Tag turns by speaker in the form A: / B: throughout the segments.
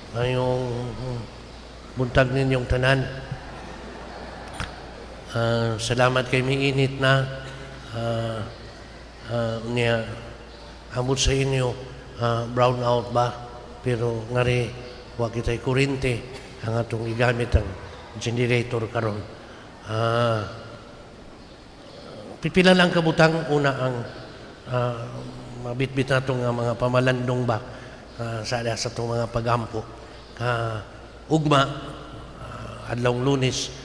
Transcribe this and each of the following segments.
A: Maayong buntag ninyong tanan. Salamat kay miinit na niya amot sa inyo, brown out ba, pero ngari wa kitay kuryente, ang atong igamit ang generator karon. Pipila lang kabutang. Una, ang mabitbit nato nga mga pamalandong ba sa atong mga pagampo. Ugma, adlawng Lunes,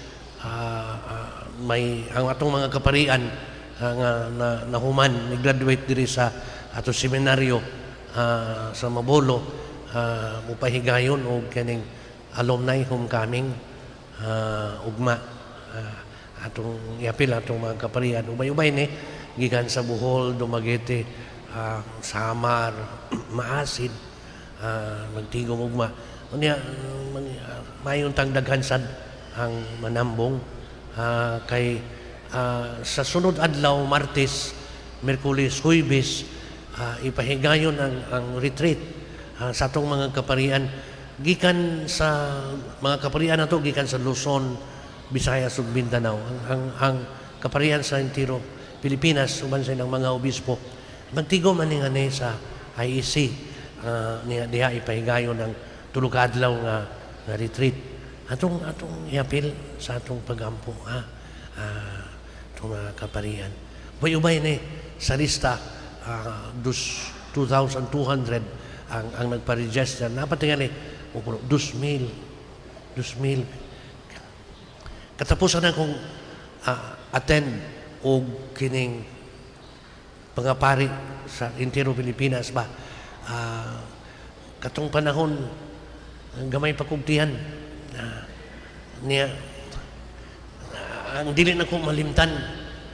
A: may ang atong mga kaparian nga na, nahuman ni graduate diri sa ato seminaryo sa Mabolo, mupahigayon og kaning alumni homecoming ugma. Atong iapil atong mga kaparian, ubay-ubay ni gikan sa Bohol, Dumaguete, Samar, Maasin, magtigom ugma. Unya mayon tang daghan sad ang manambong kay sa sunod adlaw, Martes, Miyerkules, Huwebes, ipahigayon ang retreat sa atong mga kaparian, gikan sa mga kaparian nato gikan sa Luzon, Visayas ug Mindanao. Ang kaparian sa entero Pilipinas uban sa ilang mga obispo magtigom ani nga ni sa IEC niya diha ipahigayon ang tulo ka adlaw nga retreat. Atong iapil sa atong pagampo, ha, atong mga kaparian. Ubay-ubay ni sa lista, 2,200 ang nagpa-register. Napatingali o 2,000, 2,000. Katapusan na kong attend og kining mga pari sa entero Pilipinas ba, katong panahon ang gamay pa kog tiyan na niya. Ang dili na ko malimtan,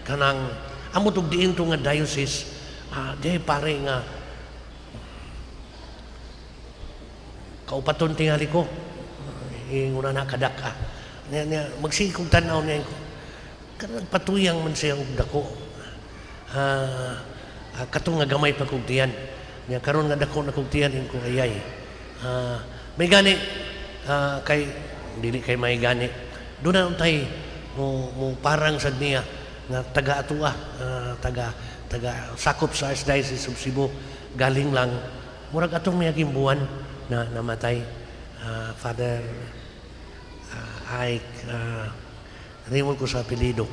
A: kanang amot og diin to nga diocese, di pare nga kaupaton tingali ko, inguna na kadaka niya niya magsige kog tan-aw niya ko, kanang patuyang man siya og dako. Katong nga gamay pa kog tiyan niya, karon nga dako na kog tiyan ko, ayay. May gani, kay dili kay may gani doon na untay mo parang sad niya nga taga atua, taga taga sakop sa Archdiocese of Cebu, galing lang murag atong miaging buwan na namatay, Father Ike, rimol ko sa apelyido.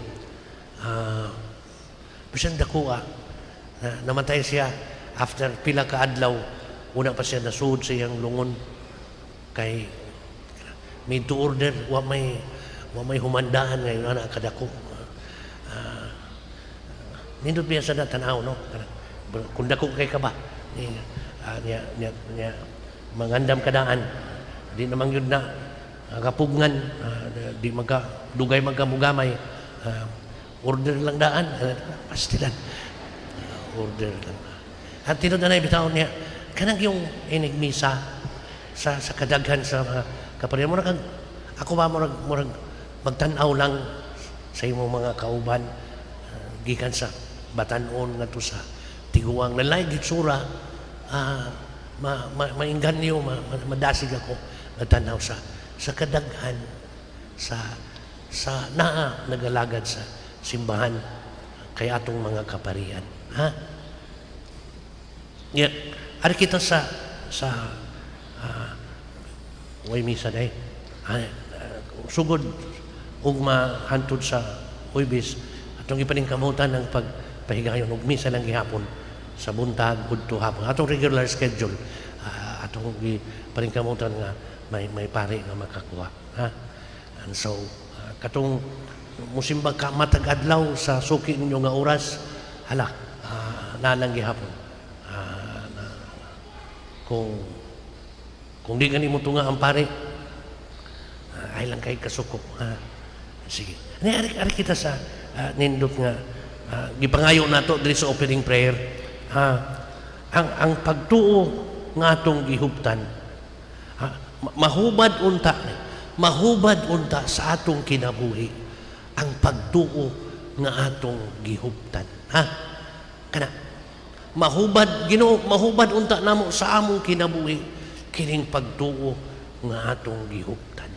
A: Bisan dako, na, namatay siya after pila ka adlaw, una pa siya nasud sa iyang lungon kay made to order, wa may humandaan ngayon ana kadako. Nindot biya sa tanaw, no? Kung dako kay ka ba ni, niya, niya, niya mangandam kadaan, di naman yun na kapugngan, di magka dugay magkamugamay, order lang daan, pastilan, order lang. At tinud na bitaw niya kanang yung inig misa sa kadaghan sa mga kaparian mo kag ako ba, murag magtan-aw lang sa imong mga kauban, gikan sa Batanon ngadto sa Tiguang, lalay gitsura, ma, maingganyo, madasig ako magtanaw sa kadaghan sa naa nagalagad sa simbahan kay atong mga kaparian, ha. Yeah. Ari kita sa way misa day. Sugod ugma hantod sa Huwebes, atong ipaningkamutan ang pagpahigayon og misa lang gihapon sa buntag udto hapon. Atong regular schedule, atong gipaningkamutan nga may pari nga makakuha, ha. And so katong musimba ka matag adlaw sa suki ninyo nga oras, hala, nalang gihapon. Na, kung di gani mo tunga ang pare, ay lang kay kasuko. Sige. Ani ari kita sa nindot nga gipangayo nato diri sa opening prayer. Ang pagtuo nga atong gihuptan, mahubad unta, mahubad unta sa atong kinabuhi ang pagtuo nga atong gihuptan. Ha? Kana mahubad, Ginoo, mahubad unta namo sa among kinabuhi kining pagtuo nga atong gihuptan.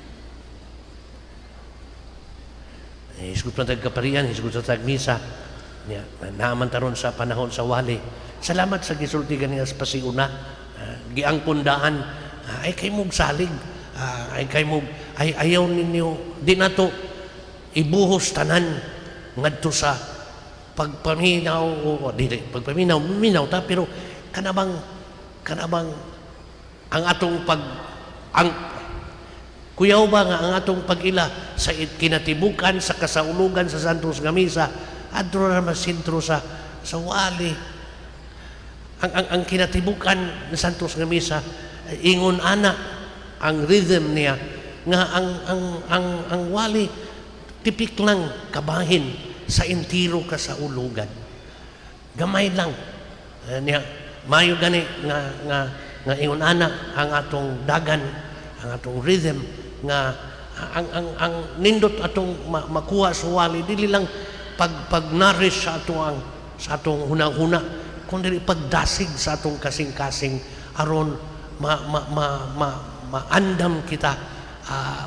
A: Eh, hisgot man tag kaparian, hisgot sa tag misa. Nya, naaman taron sa panahon sa wali. Salamat sa gisulti ganiya sa pasiuna. Giangkon daan. Ay kay mong salig. Ay kay mong, ay ayaw ninyo. Di nato ibuhos tanan ngadto sa pagpaminaw o dili pagpaminaw, minaw ta, pero kanabang ang atong pag ang kuyaw ba nga ang atong pag-ila sa kinatibukan sa kasaulugan sa Santos nga misa adto ra man sentro sa wali. Ang kinatibukan ng Santos nga misa, ingon ana ang rhythm niya nga ang wali tipik lang kabahin sa entiro kasaulugan, gamay lang. Niya mayo gani nga ingon ana ang atong dagan, ang atong rhythm, nga ang nindot atong makuha sa wali, dili lang pag nourish sa atong hunahuna, kundi pagdasig sa atong kasing-kasing aron ma, ma, ma, ma, maandam kita,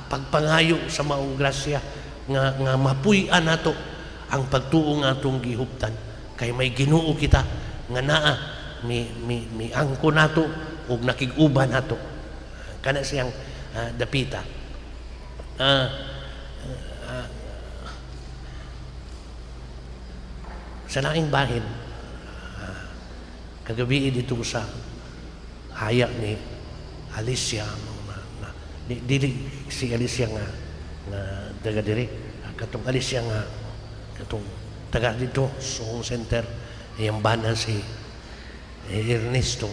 A: pagpangayo sa maong grasya nga mapuy-an nato ang pagtuo nga atong gihuptan, kay may Ginoo kita nga naa mi angko nato ug nakig-uban nato. Kana siyang dapita. Sa laing bahin, kagabi dito sa haya ni Alicia, na, dili si Alicia nga taga diri, katong Alicia nga katong taga dito sa home center, iyang bana si Ernesto.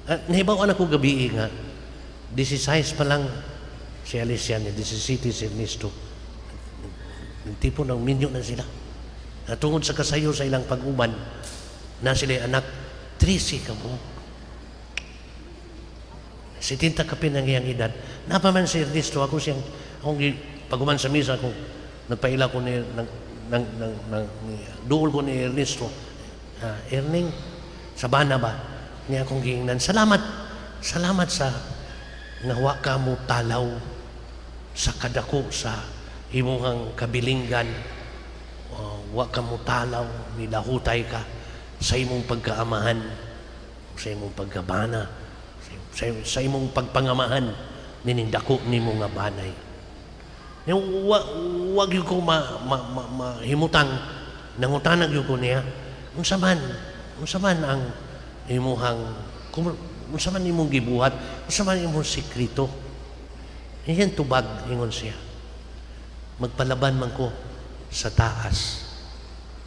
A: Nahibaw ko gabi nga 16 pa lang si Alicia, ni 17 si Ernesto. Tipo ng minyo na sila. Natungod sa kasayo sa ilang pag-uban, na sila anak, 13 ka mo. 70 kapin ang iyang edad. Napaman si Ernesto, ako siyang, akong paguman sa misa, akong nagpaila ko ni, ng, ni, duol ko ni Ernesto. Erning, sa bana ba? Niya akong giingnan, salamat, salamat sa nga wa ka mo talaw sa kadako sa imuhang kabilinggan. Wa ka mo talaw, nilahutay ka sa imong pagkaamahan, sa imong pagkabana, sa imong pagpangamahan nining dako nimo nga banay. Wa gyud ko mahimutang, nangutanag gyud ko niya, unsa man ang imuhang, unsa man imong gibuhat, unsa man imong sekreto? Iyan tubag, ingon siya, magpalaban man ko sa taas.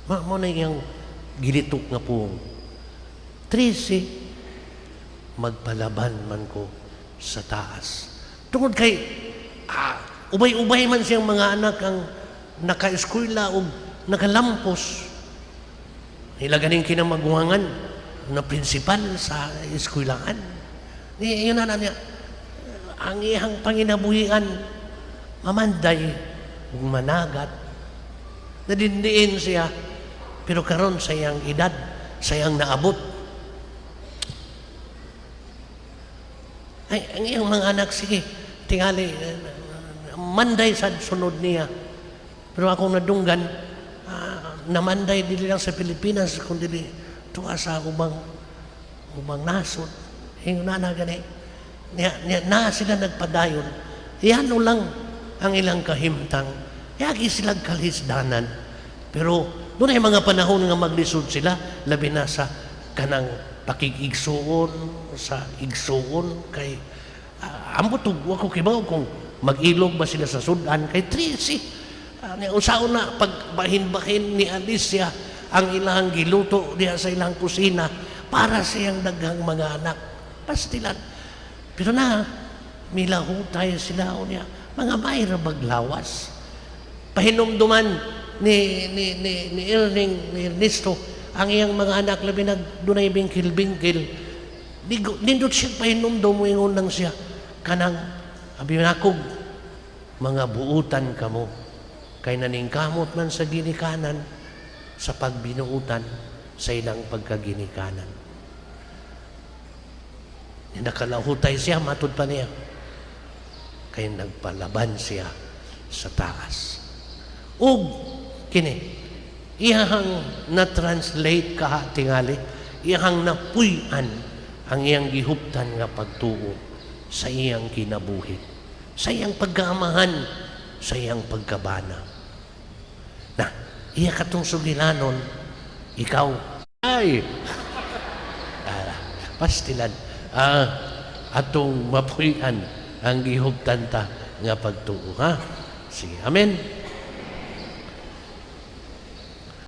A: Mo na iyang gilitok nga puong. 13, magpalaban man ko sa taas. Tungod kay, ubay-ubay man siyang mga anak ang naka-eskwela o nakalampos. Ila ganing kinamaguhangan na prinsipal sa eskwelaan. Ni, yun na niya, ang iyang panginabuhian, mamanday ug managat. Nadindiin siya, pero karon sa iyang edad, sa iyang naabot. Ay, ang iyang mga anak, sige, tingali, manday sa sunod niya. Pero akong nadunggan, namanday dili lang sa Pilipinas, kundi tuwa sa ubang nasod. Ingon na na gani. Niya, na sila nagpadayon. Yan lang ang ilang kahimtang. Yagi silang kalisdanan. Pero doon ay mga panahon nga maglisod sila, labi na sa kanang pakigigsuon, sa igsuon, kay ambot og wa ko kibaw kung mag-ilog ba sila sa sudan, kay 13. Unsaon na pagbahin-bahin ni Alicia ang ilang giluto diha sa ilang kusina para sa iyang daghang mga anak. Pastilan. Pero na, milahutay sila o niya, mga mayra baglawas. Pahinumduman ni Erning, ni Ernesto, ang iyang mga anak, labi nag dunay bingkil-bingkil. Nindot siya pahinumdum, ingon lang siya, kanang, abi nakog, mga buutan kamo, kay naningkamot man sa ginikanan, sa pagbinuutan sa ilang pagkaginikanan. Nakalahutay siya, matud pa niya. Kay nagpalaban siya sa taas. Ug kini, iyahang na-translate kaha tingali, iyahang napuy-an ang iyang gihuptan nga pagtuo sa iyang kinabuhi, sa iyang pagkaamahan, sa iyang pagkabana. Na, iya katong sugilanon, ikaw, ay, pastilan, atong mapuy-an ang gihuptan ta nga pagtuo, ha? Sige, amen.